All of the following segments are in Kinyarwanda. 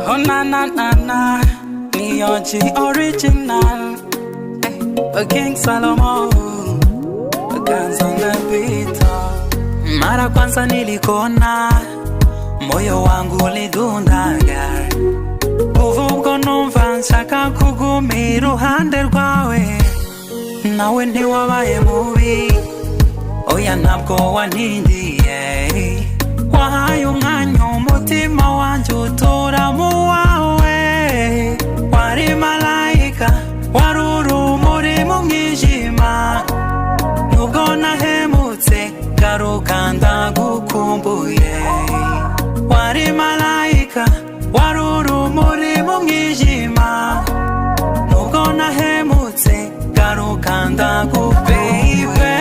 Oh na na na na, Neo G original, eh, King Solomon, Guns on the beat. Mara kwanza nilikuona, moyo wangu ulidundaga. Kuva ubwo numva nshaka kuguma iruhande rwawe, nawe ntiwabaye mubi, oya ntabwo wantindiye. Wahaye umwanya umutima wanjye utura mu wawe. Wari malayika, wari urumuri mu mwijima. Nubwo nahemutse, garuka ndagukumbuye. Wari malayika, wari urumuri mu mwijima. Nubwo nahemutse, garuka ndagu baby.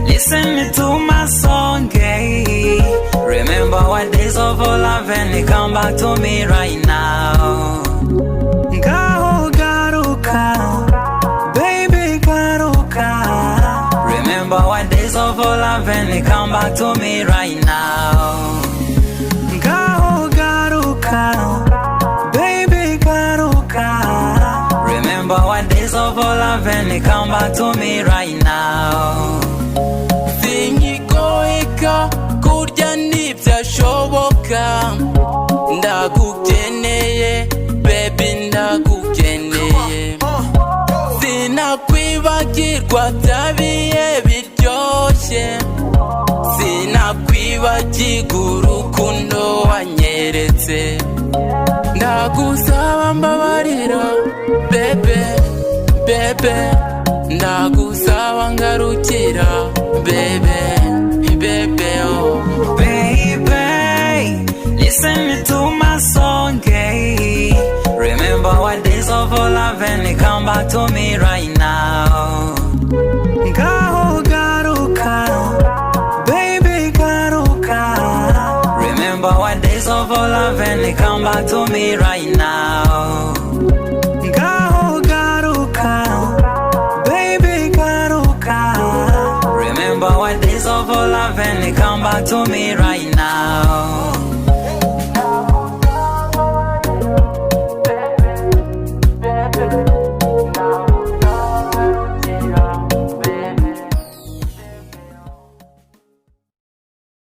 Listen to my song, eh. Remember what days of our love and come back to me right now. Ngaho garuka, baby garuka. Remember what days of our love and come back to me right now. Ngaho garuka, baby garuka. Remember what days of our love and come back to me right now. Sinkigoheka kurya ntibyashoboka, ndagukeneye baby, ndagukeneye. Sinakwibagirwa bya bihe biryoshye, sinakwibagirwa urukundo wanyeretse. Ndagusaba mbabarira bébé, bébé, ndagusaba ngarukira bébé, bébé oh. Baby, listen to my song, eh. Remember what days of our love and come back to me right now. Ngaho garuka, baby garuka. Remember what days of our love and come back to me right now. Ngaho garuka, baby garuka. Remember what days of our love and come back to me right